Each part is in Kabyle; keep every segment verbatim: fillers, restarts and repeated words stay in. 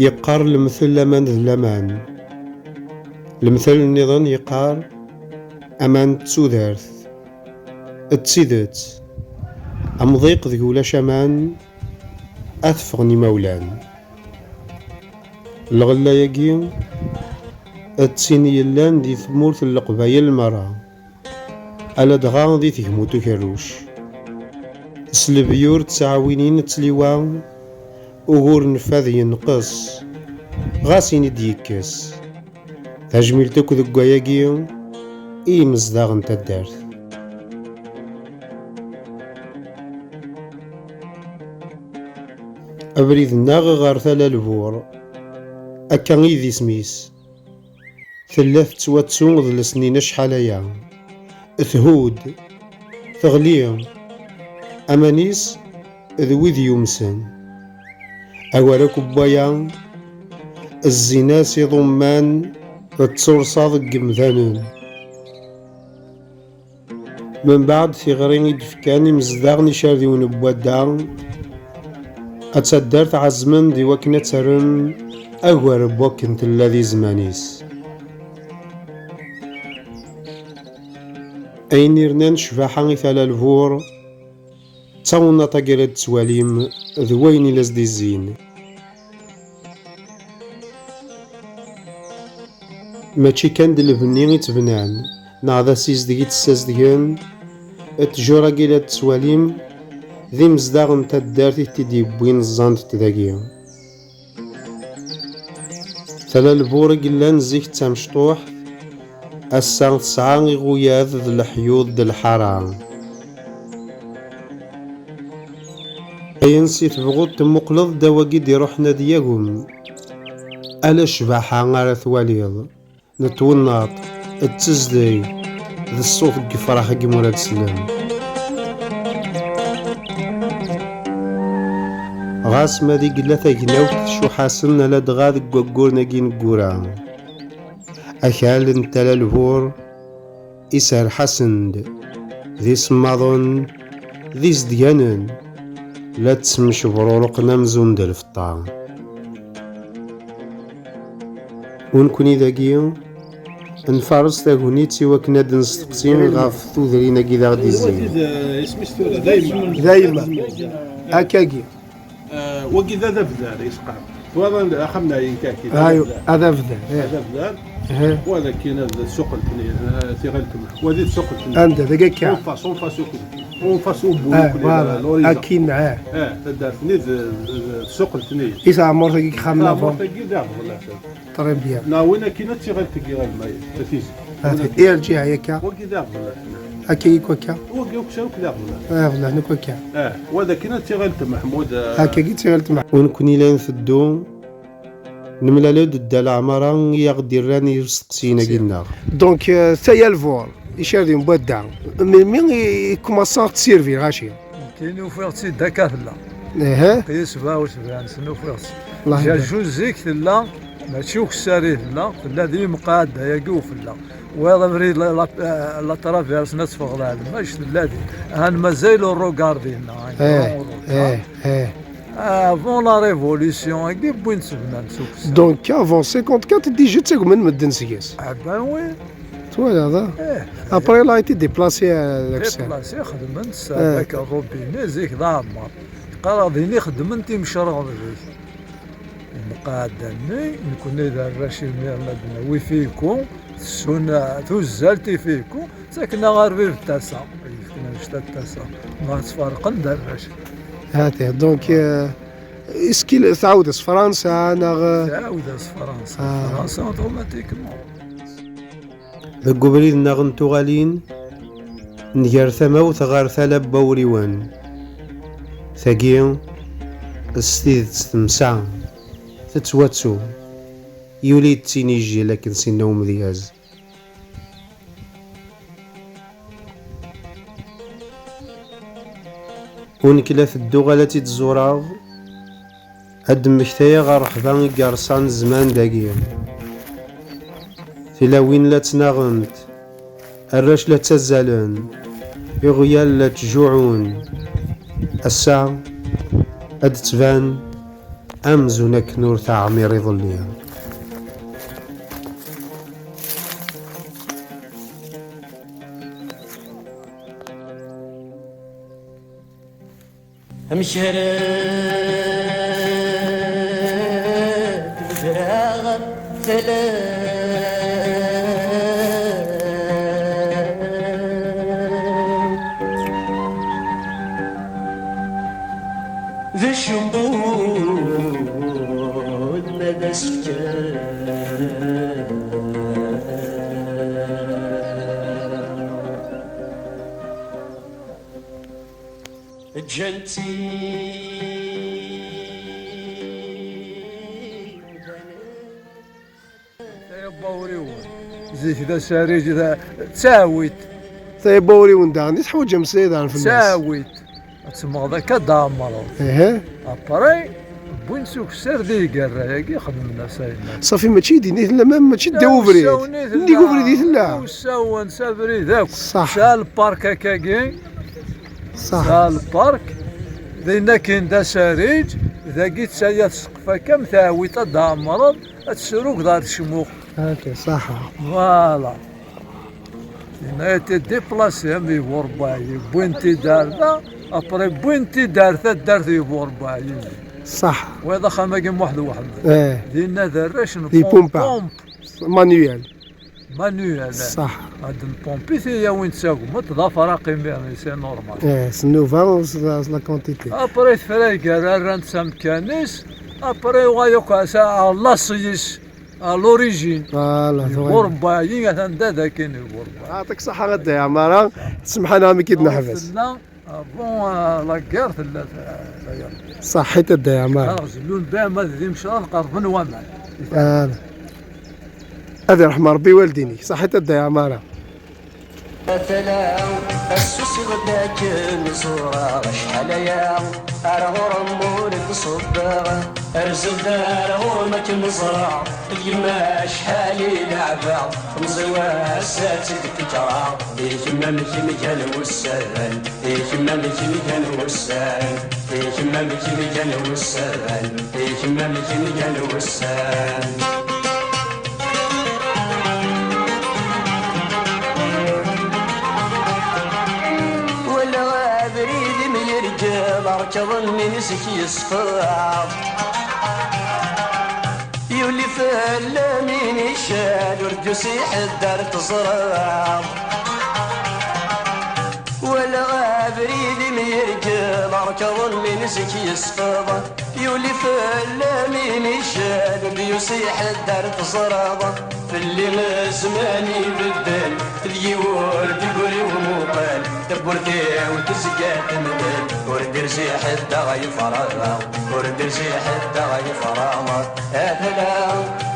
Yeqqar lemtel aman d laman. Lemtel nniḍen yeqqar aman d tudert, d tidet, amḍiq deg ulac aman, ad ffɣen imawlan. Lɣella-agi d tin yellan di tmurt n Leqbayel merra, aladɣa di tegmut ukerruc. S lebyur d tɛawinin d tliwa, ugur n fad yenqes, ɣas ini d-yekkes. Tajmilt akk deg wayagi i yimezdaɣ n taddart. Abrid-nneɣ ɣer Tala Lbur, akka i d isem-is. Tella tettwattu d lesnin acḥal aya. Thudd, teɣli, aman-is d wid yumsen. Agar akk n waya, zzin-as iḍumman d tursaḍ n yemdanen. Membeɛd tiɣri i d-fkan imezdaɣ n Icerdiwen n Wadda, ad taddart ɛezmen di wakken ad terrem agar n wakken tella di zzman-is. Ayen irnan ccbaḥa i Tala Lbur, d tawennaṭ-agi ara d-tettwalim d wayen i la s-d-izzin. Mačči kan d lebni i tt-bnan, neɣ d asizdeg i tt-ssazedgen, ttjur-agi la d-tettwalim, d imezdaɣ n taddart i t-id-yewwin ẓẓant-t dagi. Tala Lbur i yellan zik d tamecṭuḥt, ass-a tesɛa iɣuyad d leḥyuḍ d lḥara. Ayen si tebɣuḍ temmuqleḍ ddaw-agi d-iruḥen ad yagem. Ala ccbaḥa ara twaliḍ, n twennaḍt, d tezdeg, d ṣṣut n yefrax agi mura d-tellem. Ɣas ma di yella tagnawt tcuḥ-asen ala dɣa deg wagguren-agi ineggura. Akal n Tala Lbur iserreḥ-asen-d d isemmaḍen d izedganen, la ttmecbruruqen amzun d lfeṭṭa. U nekkni dagi, nfares tagnit i wakken ad nesteqsi ɣef tudrin-agi d aɣ-d-izzin. Dayma. Akkagi. Eh, wagi d adabdar, isqam. Twalaḍ axxam n ɛyin kaki, d adabdar. Ad abdar, eh. Adabdar. Eh. Wa d akkin ad tsuqelt-nni, eh, tiɣilt-nni. Wa di tsuqelt-nni. Anda, dagi akka? En face, en face akk. En face ubbu, eh, voilà. Akkin, eh. Eh, taddart-nni d, d, d tsuqelt-nni. I teɛmurt-agi axxam n Taɛmurt-agi d aɣbel. Très bien. Neɣ win akkin ad tiɣilt-agi ɣer lmayet, a tizi. Ati, i rǧiɛ yakka? Wagi d aɣbel. Akka i wakka? Wagi akk akk d aɣbel. Aɣbel, nekk wakka. Eh, wa d akkin ad tiɣilt Meḥmud, eh. Akka i tiɣilt Meḥmud. U nekkni la nteddu, nemlal-d Dda Leɛmara i aɣ-d-irran i usteqsiyen-agi-nneɣ. Donc, euh, Tala Lbur, Icerdiwen n Wadda, melmi i, i commencer ad ɣ-tservir, ɣaci? Nekkini ufiɣ-tt-id akka tella. Aha. Aql-i sebɛa u sebɛin sna ufiɣ-tt. Allah ibarek. Jajuz zik tella, mačči ukessar i tella, tella di Mqaɛda-agi ufella. Wayeḍ abrid la, la, la traverse n ad teffeɣ ɣer Ɛelmac tella di. Han mazal ur regard dinna, eh, ur regard. Eh, eh. Avant la révolution-agi wwin-tt bnan s ukessar. Donc avant cinquante-quatre déjà ttagmen medden seg-s. Ah ben oui. Twalaḍ, ah? Eh. Après, il a été déplacé, euh, deg Sal. Déplacé, xedmen-t s, eh, avec robinet, zik d aɛemmer. Qqareɣ din i xeddmen timecreḍ zik. Mqaɛda-nni, nekkni d arrac imir ma d-nawi fiku, tessun, eh, tuzzalt i fiku, ttaken-aɣ arbib n tasa. Yefken annect-a n tasa. Ma ttfarqen d arrac. Hati, donc, euh, est-ce qu'il tɛawed s Fransa, neɣ? Tɛawed s Fransa. Ah. Fransa, automatiquement. Deg ubrid-nneɣ n tuɣalin, nger tamawt ɣer tala n wawriwen. Tagi, s tidet temsa, tettwattu. Yuli-d tin ijjel akken sinna umedyaz. U nekk la tedduɣ ala tt-id-ẓureɣ. Ad d-mmektayeɣ ṛṛeḥba i yerṣan zzman dagi. Tilawin la ttnaɣent, arrac la ttazzalen, iɣyal la ttjuɛun. Ass-a, ad d-tban amzun akken ur teɛmir iḍelli. Amek ara d-bedreɣ tala d acembuḍ ma d asefk. Ǧǧan-tt-id. Tayabawriwen. Zik d asarij, d ttawit. Tayabawriwen daɣen i teḥwaǧem sliḍ ar fell-as. Ttawit. Ad temmɣeḍ akka d-ɛemmreḍ. Ehe. Après, wwin-tt ukessar di lgerra-agi, xedmen-as ayen. Safi, mačči din i tella, ma mačči ddaw ubrid. Nnig ubrid i tella. Usawen s abrid akk. Ṣaḥ. Tesɛa lpark akkagi. Ṣaḥ. Tesɛa lpark. Din akin d asarij. Dagi ttaya tseqf akka, m teɛwiṭ ad d-ɛemmreḍ, ad tesrugdeḍ ar tecmuxt. Ok, ṣaḥa. Voilà. Yenna-yat déplacé am Iburbaɛi, wwin-t-id ar da, après wwin-t-id ar taddart Iburbaɛi. Ṣaḥa. Wayeḍ axxam-agi n Muḥ d Uḥmed. Eh. Dinna d arrac n pompe. Pompe. Manuel. Manuel. Ṣaḥa. Ad npompi tiyawin d tagmat, d afraq imir-nni, c'est normal. Eh, s nnuba, s la, s la quantité. Après tefra iger arran-tt amkan-is, après uɣal akk s, à l'asl-is. À l'origine. Voilà, Iburbaɛi, atan da dakin Iburbaɛi. Yeɛṭik ṣṣeḥḥa a Dda Ɛmara, semḥan-aɣ mi k-id-neḥbes. Tella, ah, bon, ah, la guerre tella, tella. Ṣaḥḥit a Dda Ɛmara. Ah, zellun ba ma d imecrad qerben waman. Voilà. Ad iṛḥem Ṛebbi walidin-ik. Ṣaḥḥit a Dda Ɛmara. Atala, ass-a usiɣ-d akken ẓureɣ acḥal aya, ar ɣur-m ur d-ṣubbeɣ, rziɣ-d ar ɣur-m akken ẓreɣ, d yemma acḥal i leɛbeɣ, temẓi wass ad tt-id-tekkreɣ, i kemm amek i m-gan wussan, i kemm amek i m-gan wussan, i kemm amek i m-gan wussan, i kemm amek i m-gan wussan. Walaɣ abrid imyergel, rrekḍ-nni zik yesfeḍ. Yuli fell-am inicad, ur d-yusi ḥedd ar teẓreḍ. Walaɣ abrid imyergel, rrekḍ-nni zik yesfeḍ. Yuli fell-am inicad, ur d-yusi ḥedd ar teẓreḍ. Fell-i zzman ibeddel, deg-i ur d-igri umuqel. Tawwurt-iw tezga temdel, ur d-irzi ḥedd ad ɣ-yefreḍ, ur d-irzi ḥedd ad ɣ-yefreḍ. Atala,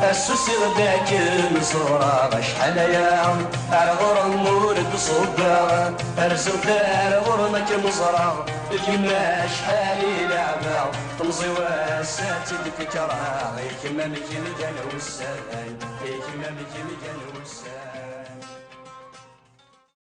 ass usiɣ-d akken ẓureɣ acḥal aya, ar ɣur-m ur d-ṣubbeɣ, rziɣ-d ar ɣur-m akken ẓreɣ, d yemma acḥal i leɛbeɣ, temẓi wass ad tt-id-tekkreɣ, i kemm amek i m-gan wussan, i kemm amek i m-gan wussan.